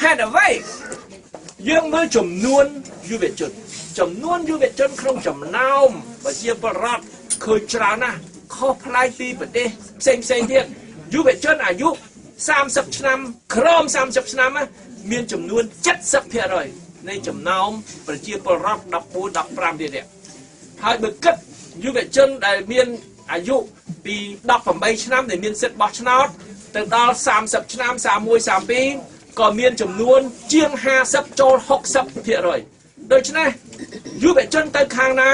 ហេតុអ្វីយើងមើលចំនួនយុវជនចំនួនយុវជនក្នុងចំណោមប្រជាពលរដ្ឋឃើញច្រើនណាស់ខុសប្លែកពីប្រទេសផ្សេងផ្សេងទៀតយុវជនអាយុ30ឆ្នាំក្រោម30ឆ្នាំណាមានចំនួន70%នៃចំណោមប្រជាពលរដ្ឋ14 15ទៀតនេះហើយបើគិតយុវជនដែលមានអាយុពី18ឆ្នាំដែលមានសិទ្ធិបោះឆ្នោតទៅដល់30ឆ្នាំ31 32ក៏មានចំនួនជាង50ចូល60%ដូច្នេះយុវជនទៅខាងណា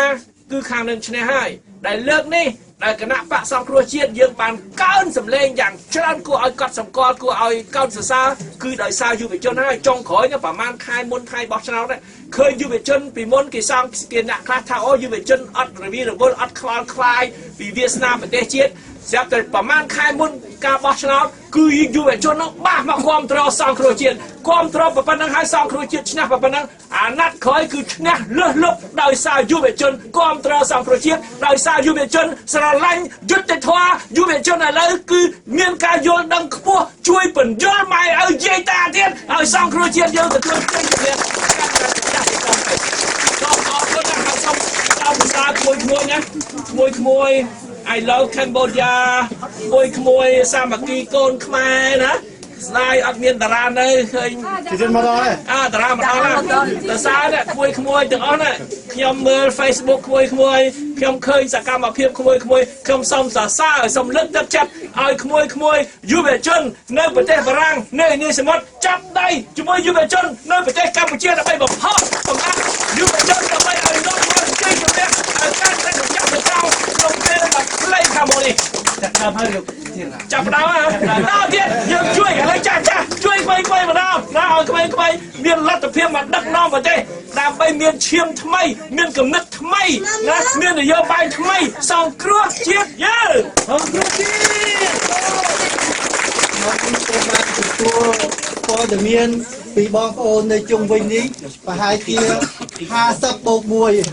គឺខាងនឹងឈ្នះហើយដែលលើកនេះដែលគណៈបកសង្គ្រោះជាតិយើងបានកើនសម្លេងយ៉ាងច្រើនគួរឲ្យកត់សម្គាល់គួរឲ្យកោតសរសើរគឺដោយសារយុវជនហើយចុងក្រោយនេះប្រហែលខែមុនថ្ងៃបោះឆ្នោតនេះឃើញយុវជនពីមុនគេសងគេអ្នកខ្លះថាអូយុវជនអត់រវីរវល់អត់ខ្វល់ខ្វាយពីវាសនាប្រទេសជាតិស្រាប់តែប្រហែលខែមុនការបោះឆ្នោតគឺយុវជននោះបាសមកគ្រប់គ្រងសង្គ្រោះជាតិគ្រប់គ្រងប៉ុណ្ណឹងហើយសង្គ្រោះជាតិឈ្នះប៉ុណ្ណឹងអាណត្តិក្រោយគឺឈ្នះលើសលប់ដោយសារយុវជនគ្រប់គ្រងសង្គ្រោះជាតិដោយសារយុវជនស្រឡាញ់យុត្តិធម៌យុវជនឥឡូវគឺមានការយល់ដឹងខ្ពស់ជួយពន្យល់ម៉ែឲ្យយាយតាទៀតឲ្យសង្គ្រោះជាតិយើងទទួលជ័យជំនះកាន់តែចាស់ទៅទៅសូមអរគុណណាស់ហើយសូមចោទភាសាក្មួយក្មួយណាក្មួយក្មួយ I love Cambodia ក្មួយក្មួយសាមគ្គីកូនខ្មែរណាស្ដាយអត់មានតារានៅឃើញ ជិះមកដល់ហើយ អាតារាមកដល់ណាដោយសារនេះក្មួយក្មួយទាំងអស់ណាខ្ញុំមើល Facebook ក្មួយក្មួយខ្ញុំឃើញសកម្មភាពក្មួយក្មួយខ្ញុំសូមសរសើរសូមលើកទឹកចិត្តឲ្យក្មួយក្មួយយុវជននៅប្រទេសបារាំងនៅនាយសមុទ្រចាប់ដៃជាមួយយុវជននៅប្រទេសកម្ពុជាដើម្បីបំផុសកម្លាំងយុវជនដើម្បីឲ្យនាំមកជ័យជំនះឲ្យកាន់តែម្ចាស់ម្ចៅក្នុងពេលដ៏ខ្លីខាងមុខនេះ ចាប់ដើមហើយលោកធាន ចាប់ផ្ដើមដល់ទៀតយើងជួយឥឡូវចាស់ចាស់ជួយក្មេងៗម្ដងណាឲ្យក្មេងៗមានលទ្ធភាពមកដឹកនាំប្រទេសដើម្បីមានឈាមថ្មី មានគំនិតថ្មីណាមាននយោបាយថ្មីសង្គ្រោះជាតិយើង សង្គ្រោះជាតិ មកខ្ញុំបានទទួលព័ត៌មានពីបងប្អូននៅជុំវិញនេះប្រហែលជា50បូក1។